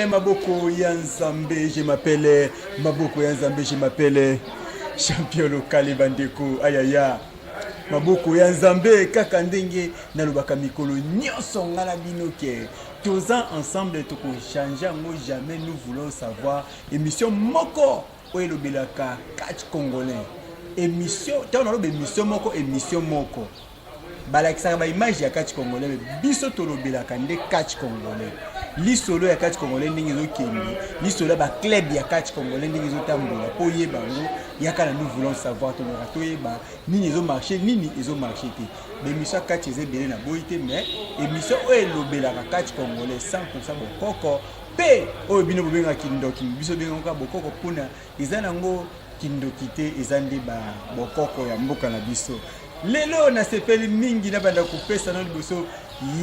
Maboko ya Nzambe, je m'appelle Maboko ya Nzambe, je m'appelle champion local bandeko ayaya. Maboko ya Nzambe kaka ndenge nalobaka mikolo nyonso nga na bino ke toza ensemble, toko changer yango jamais. Nous voulons savoir émission moko oyo elobelaka catch congolais. Émission ntango naloba émission moko, émission moko balakisaka baimage ya catch congolais, mais biso tolobelaka nde catch congolais, lisolo ya catch congolais ndenge ezokende, lisolo ya baclub ya catch congolais ndenge ezotambola. Mpo oyeba yango, yaka na Nous voulons savoir. Tolobaka toyeba nini ezomarche, nini ezomarche te. Baémission ya catch eza ebele na boyi te, mais émission oyo elobelaka catch congolais 100 bokoko mpe oyo bino bobengaka kindoki, biso bengaka bokoko, mpona eza nango kindoki te, eza nde bokoko ya mboka na biso. Lelo nasepeli mingi na banda kopesa no liboso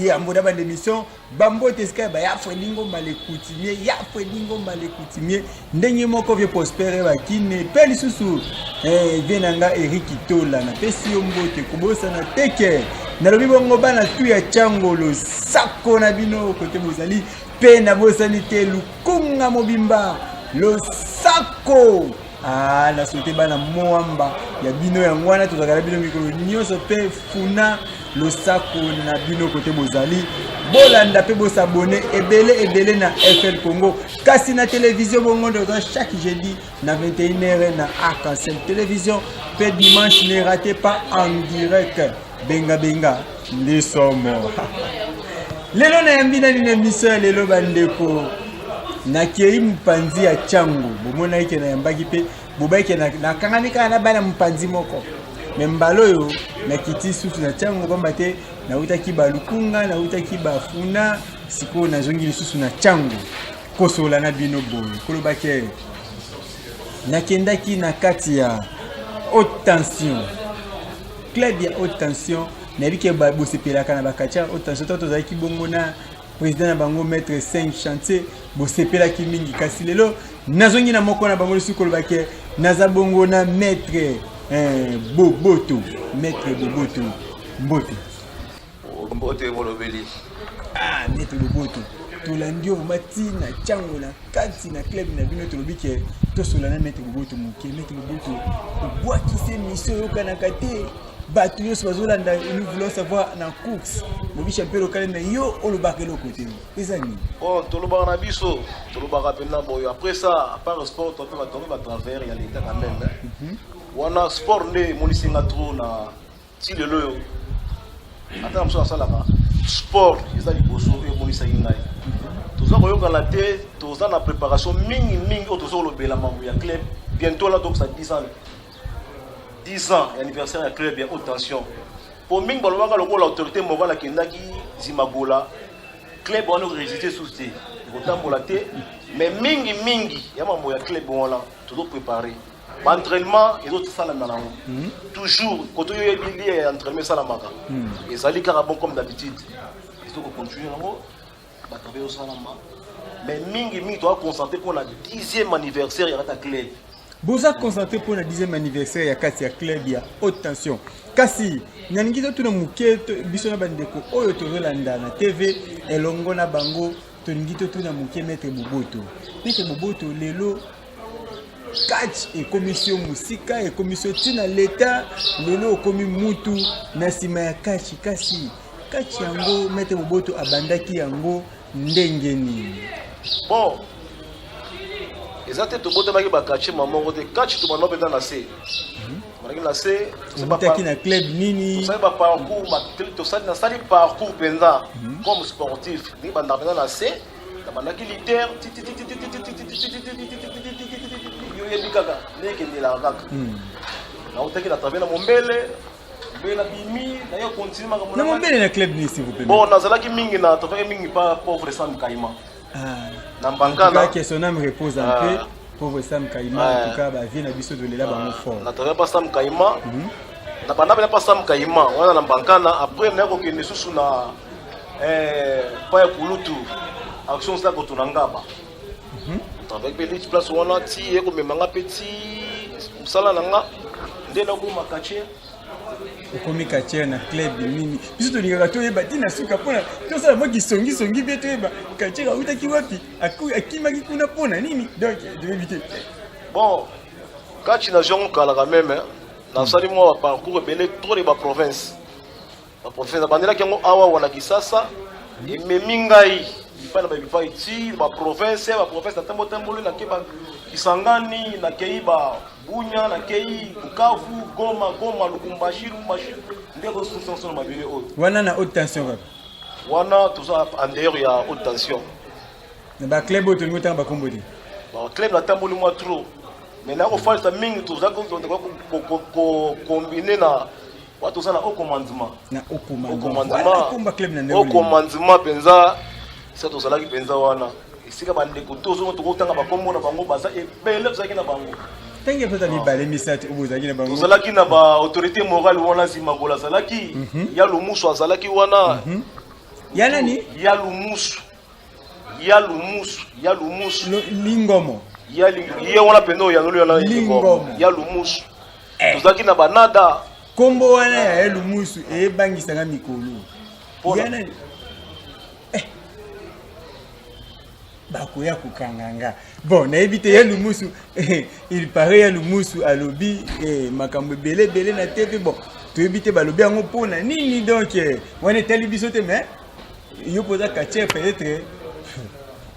yambo na banda émission bambote esika ya baya Fredi Ngomba le coutumier, ya Fredi Ngomba le coutumier, ndenge moko vieux Prospère Bakine mpe lisusu vieux na nga Erik Tola, napesi yo mbote. Kobosana teke nalobi bongo bana tu ya Tiango, losako na bino kote bozali, mpe nabosani te Lukunga mobimba, losako. Ah, nasote bana Moamba ya bino, yango wana tozalaka na bino mikolo nyonso, mpe funa, losako na bino kote bozali. Bolanda mpe bosabone ebele ebele na FL Congo, kasi na télévision bongo nde oza chaque jeudi na 21h na Arc-en-Ciel Télévision, mpe dimanche ne ratez pas en direct. Benga benga nde somo. Lelo nayambi nani na émission ya lelo? Bandeko, nakei mopanzi ya Tiango. Bomonaki ke nayambaki mpe bobayike nakangami kaka na bana mopanzi moko, mais mbala oyo nakiti susu na Tiango, pamba te nautaki balukunga, nautaki bafuna, sikoyo nazongi lisusu na Tiango kosola na bino. Boye koloba ke nakendaki na kati ya haute tension, club ya haute tension. Nayebi ke bosepelaka na bakati ya haute tension. To tozalaki bongo na président na bango, maître 5 chantier, bosepelaki mingi. Kasi lelo nazongi na moko na bango lisusu, koloba ke naza bongo na maître Boboto. Maître Boboto, mbote. Mbote, molobeli. Ah, maître Boboto, tolandi yo vraiment ntina ntango na kati na club na bino. Tolobi ke tosola na maître Boboto moke. Maître Boboto, obwakisi émission oyokanaka te, bato nyonso bazolanda Nous voulons savoir na course, bobi champion local, mais yo olobaka eloko te, eza nini? Bon, tolobaka na biso, tolobaka mpenza boyo. Après ça, à part sport, to mpe bato batravers ya l'état quand même, hein. Wana sport nde emonisi nga trop na ti lelo oyo. Ata na mosusu asalaka sport, eza liboso oyo emonisaki ngai. Toza koyokana te, toza na préparation mingi mingi oyo toza kolobela mambo ya club. Bientôt là tokisa 10 ans, 10 ans ya anniversaire ya club ya haute tension, po mingi balobaka lokola autorité morale akendaki Zimagola, club wana ekoresiste susu te, ekotambola te. Mais mingi mingi ya mambo ya club wana tozoprépare baentraînement, ezosalama nango toujours. Koto oyo oyebi lie ya entraînement esalamaka, ezali kaka bon comme d'habitude, ezokocontinue yango, batravail ezosalama. Mais mingi mingi toza concentré mpona 10e anniversaire ya kati ya club. Boza concentré mpona 10e anniversaire ya kati ya club ya haute tension. Kasi nalingi totuna moke, biso na bandeko oyo tozolanda na TV elongo na bango, tolingi totuna moke maître Boboto. Maître Boboto, lelo catch ekomisi yo mosika, ekomisi yo ntina leta, lelo okomi mutu na nsima ya catch. Kasi catch yango, maître Boboto abandaki yango ndenge nini? Bon, eza te tobotamaki bacatcheur moko te. Catch tobanda mpenza na se, tobandaki na se. Obutaki na club nini? Tosali baparcours, tosali, nasali parcours mpenza comme sportif ndenge bandaka mpenza na se. Nabandaki lutteur, yo yebi kaka ndenge ekendelaka kaka. Nautaki na travers na Mombele, Mombele nabimi, naye continue makambo. Na Mombele, na club nini, s'il vous plaît? Bon, nazalaki mingi na travers mingi pa pauvre Sam Kaima. Ah. Na Mbankana. Que son âme repose en paix, pauvre Sam Kaima. En tout cas, bavieux na biso, tolela bango fort. Na travers pa Sam Kaima, na banda pena pa Sam Kaima wana na Mbankana. Après naye kokende lisusu na pa ya kulutu Action Sila kotuna Ngaba, travaille mpe neti place wana ti ye komema nga mpe ti mosala na nga nde nakoma catcheur. Okomi catcheur na club nini? Biso tolingaka toyeba ntina suka mpona tosala mwa kisongisongi mpe toyeba catcheur awutaki wapi, akimaki kuna mpona nini. Donc toyebi te. Bon, kati na jongo kala quand même, nasali mwa baparcours ebele trop de baprovince. Baprovince nabandelaki yango awa wana Kisasa, ememi ngai bipai na babipai ti baprovince. Baprovince natambotamboli, nake ba Kisangani, nakei ba Bunya, nakei Bukavu, Goma, Goma, Lubumbashi, Lubumbashi nde kosusanso na mabele oyo. Wana na haute tension kaka? Wana toza en dehors ya haute tension. Na baclub oyo tolingi otanga bakombo te? Baclub natamboli mwa trop, mais nakofalisa mingi toza kocombiner na wa toza na haut commandement. Na haut commandement. Komba club na ndenge haut commandement mpenza, sa tozalaki mpenza wana esika bandeko tozongo tokotanga bakombo na bango, baza ebele tozalaki na bango. Ntange mpe mibale, misato oyo bozalaki na bango? Tozalaki na baautorité morale wana. Zimagola azalaki, ya Lumusu azalaki wana. Ya nani? Ya Lumusu, ya Lumusu, ya Lumusu. Lingomo. Ya ye wana mpenza oyo yanoli wana. Lingomo. Ya Lumusu, tozalaki na banada. Kombo wana ya Lumusu eyebangisanga mikolo. Ya nani? Bakoya kokanga nga. Bon, nayebi te. Ya Lumusu, il paraît ya Lumusu alobi makambo ebele ebele na TV. Bon, toyebi te balobi yango mpona nini. Donc wana etali biso te, mais yo mpoza catcheur, peut-être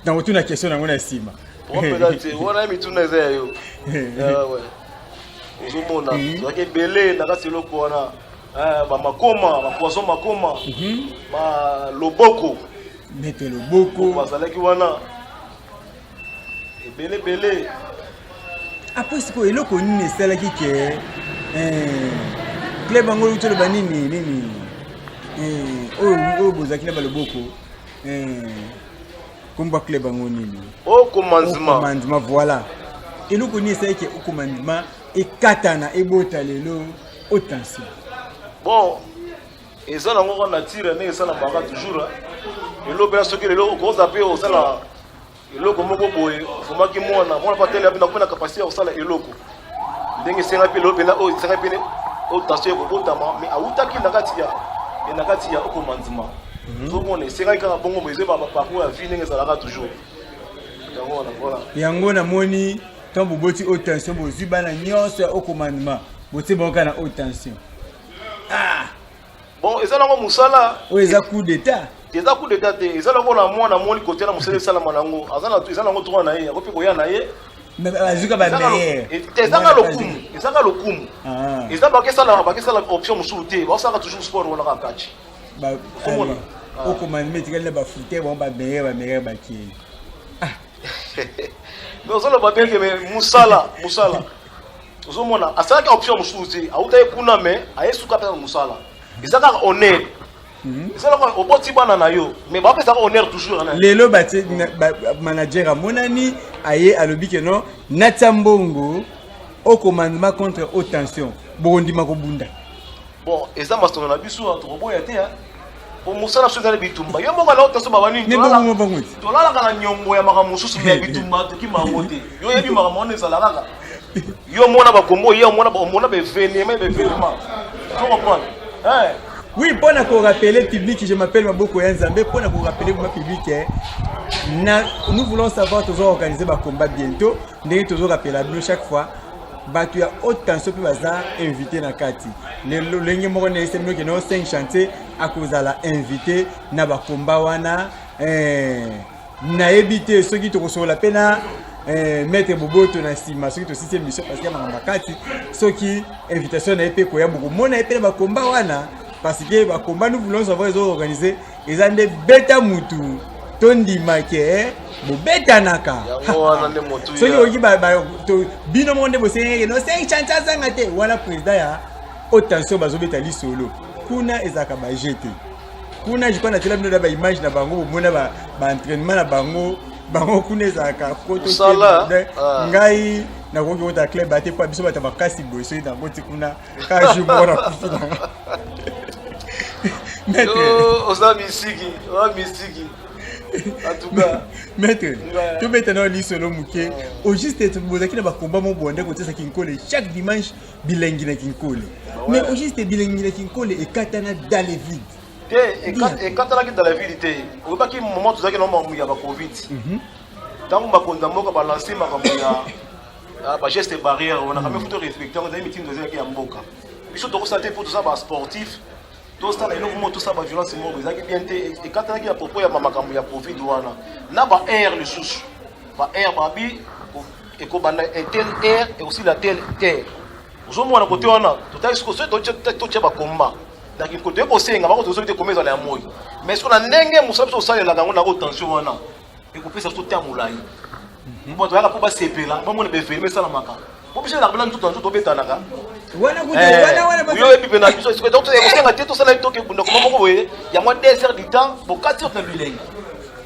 nakotuna question nango na nsima. Mpenza te, wana ye mituna eza ya yo. Ozomona tozalaki ebele na kati eloko wana, bamakoma, bapoison, makoma, baloboko. Maître Loboko. Bazalaki wana ebele ebele. Après sikoyo, eloko nini esalaki ke club yango euti oloba nini nini, oyo oyo bozalaki na baloboko, kombo club yango nini? Au commandement. Commandement, voilà. Eloko nini esalaki au commandement ekatana, ebota lelo haute tension? Bon, eza nango kaka nature ndenge esalamaka toujours. Eloko mpena soki lelo okoza mpe osala eloko moko boye, ofomaki mwana, mwana mpo atele mpe nakomi na capacité ya kosala eloko ndenge esenga mpe lelo mpena oyo esenga mpe haute tension ekobotama. Mais awutaki na kati ya commandement. Ozomona esengaki kaka bongo, mo eza baparcours ya vie ndenge ezalaka toujours, yango wana, voilà. Yango namoni ntango boboti haute tension, bozwi bana nyonso ya haut commandement, botie bango kaka na haute tension. Ah! Bon, eza nango mosala. Oyo eza coup d'état. Eza coup d'état te, eza nango na mwana moni kote na mosala esalama nango, aza na eza nango droit na ye, akoki koya na ye. Bazwika bameilleur. Ezanga lokumu, ezanga lokumu, eza bakesala option mosusu te, baosalaka toujours sport wana kaka kati. Haut commandement etikali na bafute bango bameilleur, bameilleur bakei. Mais ozoloba bien ke mais mosala, mosala ozomona asalaki option mosusu te, auta ye kuna, mais aye suka mpe na mosala, eza kaka honneur, eza kaka oboti bana na yo, mais bapesaka honneur toujours. Lelo batie manager amonani, aye alobi ke non, natia mbongo au commandement contre haute tension, bokondima kobunda? Bon, eza masolo na biso, tokoboya te po mosala biso ezali bitumba. Yo moko na haute tension baba nini? Tolalaka na niongo ya makambo mosusu, mais ya bitumba tokima yango te. Yo oyebi makambo wana ezala kaka yo omona bakombo, ye omona, omona baévénement, baévénement, faut comprendre. Oui, mpona korappeler public, je m'appelle Maboko ya Nzambe, mpona korappeler ma public, na nous voulons savoir, tozo organiser bacombat bientôt. Ndenge tozorappeler bino chaque fois, bato ya haute tension mpe baza invité na kati. Lolenge moko na ese bino ke no 5 chantier akozala invité na bakomba wana. Nayebi te soki tokosolola mpe na maître Boboto na nsima, soki tosisi émission, parce que makambo kati, soki invitation na ye mpe koya, bokomona ye mpe na bakomba wana, parce que bakomba nous voulons savoir ezoorganiser eza nde beta mutu tondima ke bobetanaka. Soki okoki bino moko nde bosengeke no 5 chantier azanga te wana. Président ya haute tension bazobeta lisolo kuna, ezalaka baje te kuna. Je crois natiela bino na baimage na bango, bomona baentraînement na bango. Bango kuna ezalaka koto. Ngai nakoki kota club ate po biso bato makasi boye, soki nakoti kuna kaka jour moko nakufi nanga. Maître, oza misiki, oza misiki en tout cas. Maître, tobeta na lisolo moke. Au juste, bozalaki na bakomba mo bonde kotiasa Kinkole chaque dimanche, bilengi na Kinkole. Mais au juste, bilengi na Kinkole ekatana dans le vide? Te, ekatanaki dans la vide te. Oyebaki moment tozalaki na makambo ya bacovid, ntango bakonzi ya mboka balance makambo ya bageste barrière wana, quand même faut torespecte yango. Ezali mitindo, ezalaki ya mboka. Biso tokosala te mpo toza basportif, tosala eloko moko, tosala baviolence moko, ezalaki bien te. Ekatanaki ya propos ya makambo ya Covid wana na baheure lisusu. Baheure babi ekobanda tel heure, ekosila tel heure. Ozomona kote wana totali siko soki totia bakomba na toye kosenga bango, tozobi te koma ezala ya moi. Mais siko na ndenge mosala biso osalelaka yango na tension wana, ekopesa biso te ya molai. Bato bayaka mpo basepela, bamona baévénement esalamaka, po biso ezalaka mpena nzoto na nzoto, obetanaka. Wana kutu wana wana. Yo oyebi mpena biso ekosenga te tosala toke bunda koma moko boye yango 2 heures du temps bokati oto na bilengi,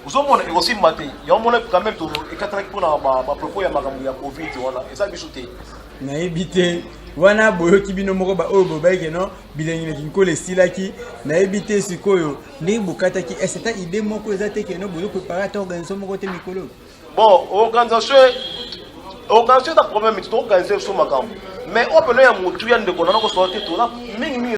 ozomona ekosimba te. Yango mona quand même ekatanaki mpona bapropos ya makambo ya Covid wana, eza biso te. Nayebi te, wana boyoki bino moko baoyo bobayeke no bilengi na Kinkole esilaki. Nayebi te sikoyo ndenge bokataki ese ata idée moko eza te keno bozoprépare ata organisation moko te mikolo? Bon, organisation eza problème te. Toorganize biso makambo, mais oyo pene ya motu ya ndeko nana kosola te, toza mingimingi.